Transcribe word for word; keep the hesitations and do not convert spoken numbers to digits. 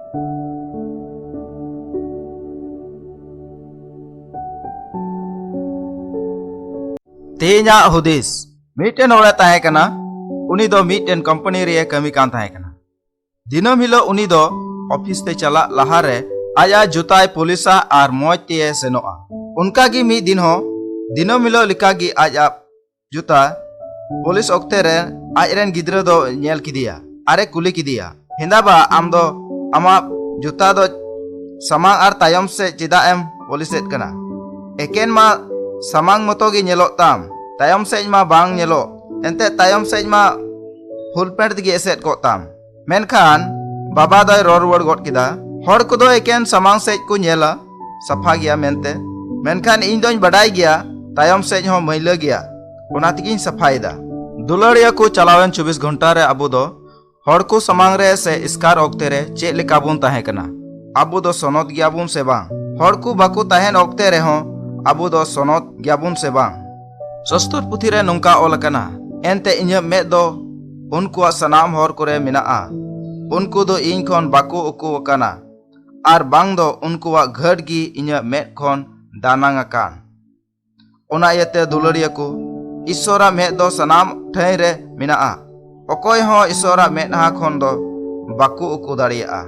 ᱛᱮᱦᱮᱧᱟᱜ ᱦᱩᱫᱤᱥ᱾ ᱢᱤᱫᱴᱮᱱ ᱦᱚᱲᱮ ᱛᱟᱦᱮᱸ ᱠᱟᱱᱟ᱾ ᱩᱱᱤ ᱫᱚ ᱢᱤᱫᱴᱮᱱ ᱠᱳᱢᱯᱟᱱᱤ ᱨᱮᱭ ᱠᱟᱹᱢᱤ ᱠᱟᱱ ᱛᱟᱦᱮᱸ ᱠᱟᱱᱟ᱾ ᱫᱤᱱᱟᱹᱢ ᱦᱤᱞᱳᱜ ᱩᱱᱤ ᱫᱚ ᱚᱯᱷᱤᱥ ᱛᱮ ᱪᱟᱞᱟᱜ ᱞᱟᱦᱟᱨᱮ ᱟᱡᱟᱜ ᱡᱩᱛᱟᱭ ᱯᱚᱞᱤᱥᱟ ᱟᱨ ᱢᱚᱸᱡᱽ ᱛᱮᱭ ᱥᱮᱱᱚᱜᱼᱟ᱾ ᱚᱱᱠᱟᱜᱮ ᱢᱤᱫ ᱫᱤᱱ ᱦᱚᱸ ᱫᱤᱱᱟᱹᱢ ᱦᱤᱞᱳᱜ ᱞᱮᱠᱟᱜᱮ ᱟᱡᱟᱜ ᱡᱩᱛᱟ ᱯᱚᱞᱤᱥ ᱚᱠᱛᱮ ᱨᱮ ᱟᱡᱨᱮᱱ ᱜᱤᱫᱽᱨᱟᱹ ᱫᱚ ᱧᱮᱞ ᱠᱮᱫᱮᱭᱟ ᱟᱨᱮ ᱠᱩᱞᱤ ᱠᱮᱫᱮᱭᱟ, "ᱦᱮᱸᱫᱟ ᱵᱟ, ᱟᱢ ᱫᱚ ᱟᱢᱟᱜ ᱡᱩᱛᱟ ᱫᱚ ᱥᱟᱢᱟᱝ ᱟᱨ ᱛᱟᱭᱚᱢ ᱥᱮᱫ ᱪᱮᱫᱟᱜ ᱮᱢ ᱯᱚᱞᱤᱥᱮᱫ ᱠᱟᱱᱟ? ᱮᱠᱮᱱ ᱢᱟ ᱥᱟᱢᱟᱝ ᱢᱚᱛᱚ ᱜᱮ ᱧᱮᱞᱚᱜ ᱛᱟᱢ, ᱛᱟᱭᱚᱢ ᱥᱮᱫ ᱢᱟ ᱵᱟᱝ ᱧᱮᱞᱚᱜ, ᱮᱱᱛᱮ ᱛᱟᱭᱚᱢ ᱥᱮᱫ ᱢᱟ ᱯᱷᱩᱞ ᱯᱮᱱᱴ ᱛᱮᱜᱮ ᱮᱥᱮᱫ ᱠᱚᱜ ᱛᱟᱢ?" ᱢᱮᱱᱠᱷᱟᱱ ᱵᱟᱵᱟ ᱫᱚᱭ ᱨᱚᱲ ᱨᱩᱣᱟᱹᱲ ᱜᱚᱫ ᱠᱮᱫᱟ, "ᱦᱚᱲ ᱠᱚᱫᱚ ᱮᱠᱮᱱ ᱥᱟᱢᱟᱝ ᱥᱮᱫ ᱠᱚ ᱧᱮᱞᱟ ᱥᱟᱯᱷᱟ ᱜᱮᱭᱟ ᱢᱮᱱᱛᱮ, ᱢᱮᱱᱠᱷᱟᱱ ᱤᱧ ᱫᱚᱧ ᱵᱟᱰᱟᱭ ᱜᱮᱭᱟ ᱛᱟᱭᱚᱢ ᱥᱮᱫ ᱦᱚᱸ ᱢᱟᱹᱭᱞᱟᱹ ᱜᱮᱭᱟ, ᱚᱱᱟ ᱛᱮᱜᱮᱧ ᱥᱟᱯᱷᱟᱭᱮᱫᱟ᱾" ᱫᱩᱞᱟᱹᱲᱤᱭᱟᱹ ᱠᱚ, ᱪᱟᱞᱟᱣᱮᱱ ᱪᱚᱵᱵᱤᱥ ᱜᱷᱚᱱᱴᱟ ᱨᱮ ᱟᱵᱚ ᱫᱚ ᱦᱚᱲ ᱠᱚ ᱥᱟᱢᱟᱝ ᱨᱮ ᱥᱮ ᱮᱥᱠᱟᱨ ᱚᱠᱛᱮ ᱨᱮ ᱪᱮᱫ ᱞᱮᱠᱟ ᱵᱚᱱ ᱛᱟᱦᱮᱸ ᱠᱟᱱᱟ? ᱟᱵᱚ ᱫᱚ ᱥᱚᱱᱚᱛ ᱜᱮᱭᱟᱵᱚᱱ ᱥᱮ ᱵᱟᱝ? ᱦᱚᱲ ᱠᱚ ᱵᱟᱠᱚ ᱛᱟᱦᱮᱱ ᱚᱠᱛᱮ ᱨᱮᱦᱚᱸ ᱟᱵᱚ ᱫᱚ ᱥᱚᱱᱚᱛ ᱜᱮᱭᱟᱵᱚᱱ ᱥᱮ ᱵᱟᱝ? ᱥᱟᱥᱛᱚᱨ ᱯᱩᱛᱷᱤ ᱨᱮ ᱱᱚᱝᱠᱟ ᱚᱞ ᱟᱠᱟᱱᱟ, "ᱮᱱᱛᱮ ᱤᱧᱟᱹᱜ ᱢᱮᱫ ᱫᱚ ᱩᱱᱠᱩᱣᱟᱜ ᱥᱟᱱᱟᱢ ᱦᱚᱨ ᱠᱚᱨᱮ ᱢᱮᱱᱟᱜᱼᱟ, ᱩᱱᱠᱩ ᱫᱚ ᱤᱧ ᱠᱷᱚᱱ ᱵᱟᱠᱚ ᱩᱠᱩ ᱟᱠᱟᱱᱟ, ᱟᱨ ᱵᱟᱝ ᱫᱚ ᱩᱱᱠᱩᱣᱟᱜ ᱜᱷᱟᱹᱴ ᱜᱮ ᱤᱧᱟᱹᱜ ᱢᱮᱫ ᱠᱷᱚᱱ ᱫᱟᱱᱟᱝ ᱟᱠᱟᱱ᱾" ᱚᱱᱟ ᱤᱭᱟᱹᱛᱮ ᱫᱩᱞᱟᱹᱲᱤᱭᱟᱹ ᱠᱚ, ᱤᱥᱥᱚᱨᱟᱜ ᱢᱮᱫ ᱫᱚ ᱥᱟᱱᱟᱢ ᱴᱷᱟᱹᱭ ᱨᱮ ᱢᱮᱱᱟᱜᱼᱟ᱾ ᱚᱠᱚᱭ ᱦᱚᱸ ᱤᱥᱥᱚᱨᱟᱜ ᱢᱮᱫᱦᱟ ᱠᱷᱚᱱ ᱫᱚ ᱵᱟᱠᱚ ᱩᱠᱩ ᱫᱟᱲᱮᱭᱟᱜᱼᱟ᱾